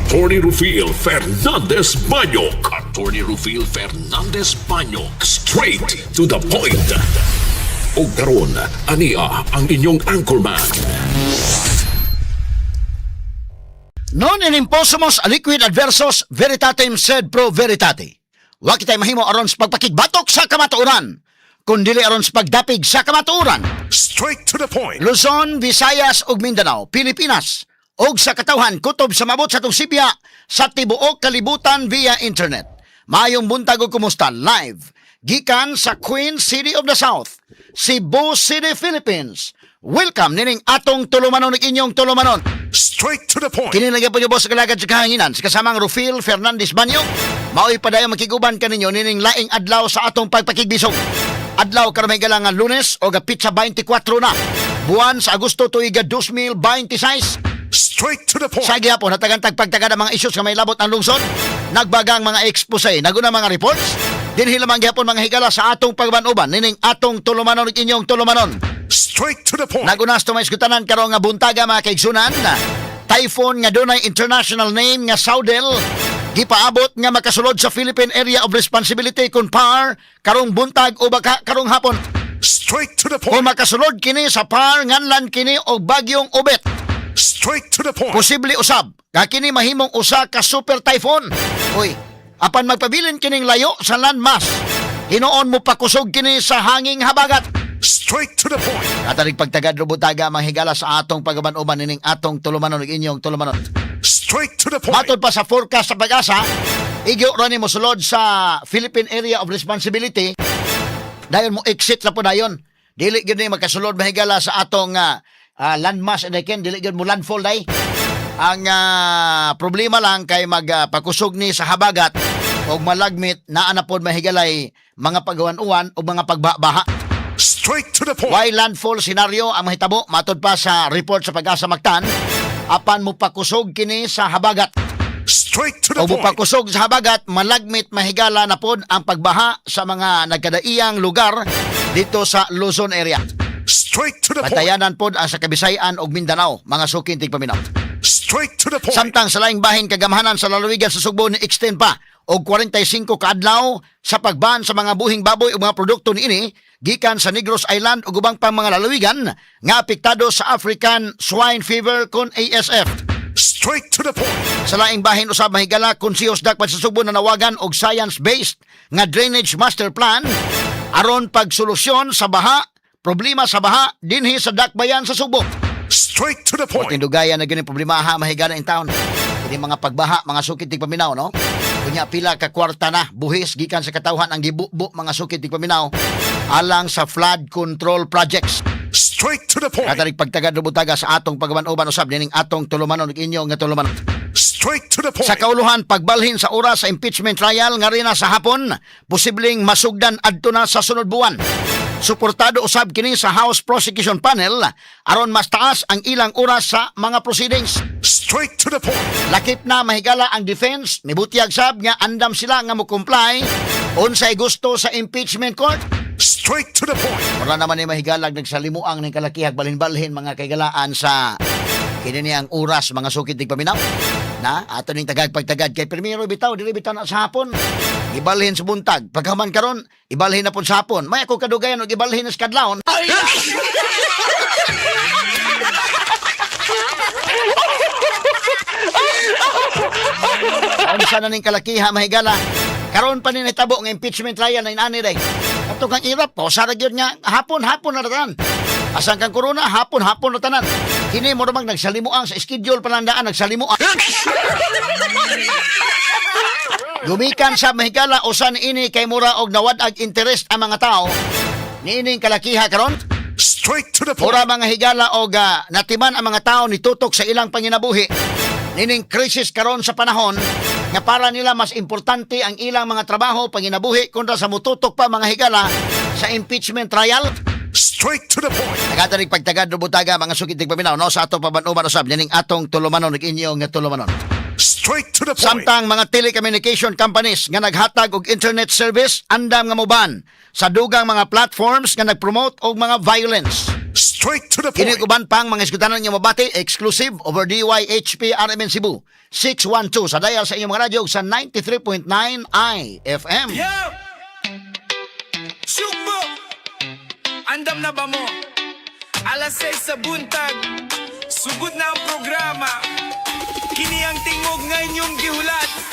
Attorney Rufil Fernandez Banyok. Attorney Rufil Fernandez Banyok. Straight to the point. Og karon, ania ang inyong anchorman. Non in imposumos aliquid adversos veritatem sed pro veritate. Wa kitay mahimo aron sa pagpakigbatok sa kamatuoran, kundili aron sa pagdapig sa kamatuoran. Straight to the point. Luzon, Visayas ug Mindanao, Pilipinas ug sa katawhan kutob sa mabot sa atong sibya sa tibuok kalibutan via internet. Maayong buntag ug kumusta live gikan sa Queen City of the South, Cebu City, Philippines. Welcome nining atong tulumanon ug inyong tulumanon. Straight to the point. Kini lang gyapon boss sa galagad sa kahanginan sa kasamang Rufil Fernandez Banyo. Mao'y padayon makiguban kaninyo nining laing adlaw sa atong pagpakigbisog. Adlaw karon may nga Lunes o pitsa 24 na buwan sa Agosto tuiga 2026. Straight to the point. Sa gihapon hatagan tagpagtagad ang mga issues nga may labot ang lungsod, nagbagang mga expose, naguna mga reports. Dinhi lamang gihapon, mga higala, sa atong pagban-uban nining atong tulumanon ug inyong tulumanon. Straight to the point. Nagunas to may iskutanan karong nga buntaga, mga kaigsunan. Typhoon nga dunay international name nga Saudel gipaabot nga makasulod sa Philippine Area of Responsibility kun PAR karong buntag o baka karong hapon. Straight to the Kung point. makasulod kini sa PAR, nganlan kini og bagyong Obet. Straight to the point. Posible usab nga kini mahimong usa ka super typhoon. Uy, apan magpabilin kining layo sa landmass. Hinuon mo pakusog kini sa hanging habagat. Straight to the point. Katarig pagtagad rubutaga, mga higala, sa atong pagaban-uban nining atong tulumanon ug inyong tulumanon. Straight to the point. Matod pa sa forecast sa PAGASA, igyo ra ni mosulod sa Philippine Area of Responsibility. Dayon mo exit na po dayon. Dili gyud ni makasulod, mahigala, sa atong landmass and again dili gyud mo landfall day. Ang problema lang kay magpakusog ni sa habagat og malagmit naa na pod, mahigalay, mga pagawan-uwan o mga pagbabaha. Straight to the point. Why landfall scenario ang mahitabo matod pa sa report sa PAGASA Mactan, apan mo pakusog kini sa habagat. Straight to the O point. pakusog sa habagat, malagmit, mahigala, na pod ang pagbaha sa mga nagkadaiyang lugar dito sa Luzon area. Straight to the point. Patayanan pod ang sa Kabisayan ug Mindanao, mga suking tigpaminaw. Straight to the point. Samtang sa laing bahin, kagamhanan sa lalawigan sa Sugbo ni extend pa og 45 kaadlaw sa pagban sa mga buhing baboy ug mga produkto niini gikan sa Negros Island ug ubang pang mga lalawigan nga apektado sa African Swine Fever kon ASF. Straight to the point. Sa laing bahin usab, mahigala, konseho sa Dakpan sa Sugbo nanawagan og science-based nga drainage master plan aron pagsolusyon sa baha, problema sa baha dinhi sa Dakbayan sa Sugbo. Straight to the point. Tindugayan na gini problema ha, mahigala, in town. Kini mga pagbaha, mga sukit tigpaminaw, no? Kunya pila ka kwarta na buhis gikan sa katawhan ang gibubo, mga sukit tigpaminaw, alang sa flood control projects. Straight to the point. Katarig pagtagad rubutaga sa atong pagaban-uban usab nining atong tulumanon ug inyo nga tulumanon. Straight to the point. Sa kauluhan, pagbalhin sa oras sa impeachment trial nga na sa hapon, posibleng masugdan adto na sa sunod buwan. Suportado usab kini sa House Prosecution Panel aron mas taas ang ilang oras sa mga proceedings. Straight to the point. Lakip na, mahigala, ang defense, nibutyag sab nga andam sila nga mo comply unsay gusto sa impeachment court. Straight to the point. Wala naman ni mahigalag nagsalimuang ning kalakihag balhin-balhin, mga kaigalaan, sa kini ni ang oras, mga sukit tigpaminaw. Na ato ning tagag pagtagad kay primero bitaw dili bitaw na sa hapon. Ibalhin sa buntag. Pagkaman karon, ibalhin na pud sa hapon. May ako kadugayan og ibalhin sa kadlawon. Unsa na ning kalakiha, mahigala? Karon pa ni nahitabo nga impeachment trial na inani day. Ato kang irap po, sa gyud nga hapon-hapon na tanan. Asan kang corona, hapon-hapon na tanan. Kini mo ramang nagsalimuang sa schedule palandaan nagsalimuang. Gumikan sa mahigala usan ini kay mura og nawad-ag interest ang mga tao niining kalakiha karon. Straight to the point. Mura, mga higala, og natiman ang mga tao ni tutok sa ilang panginabuhi. Nining krisis karon sa panahon nga para nila mas importante ang ilang mga trabaho, panginabuhi, kontra sa mututok pa, mga higala, sa impeachment trial. Straight to the point. Nagatarig pagtagad rubutaga, mga sukit paminaw, no, sa ato paban-uban usab nining atong tulumanon ug inyong nga tulumanon. Straight to the point. Samtang mga telecommunication companies nga naghatag og internet service andam nga moban sa dugang mga platforms nga nagpromote og mga violence. Straight Straight to the Kini point. uban pang mga iskutanan nga mabati exclusive over DYHP RMN Cebu 612 sa dial sa inyong mga radyo sa 93.9 IFM. Yo! Sugbo! Andam na ba mo? Alas 6 sa buntag. Sugod na ang programa. Kini ang tingog nga inyong gihulat.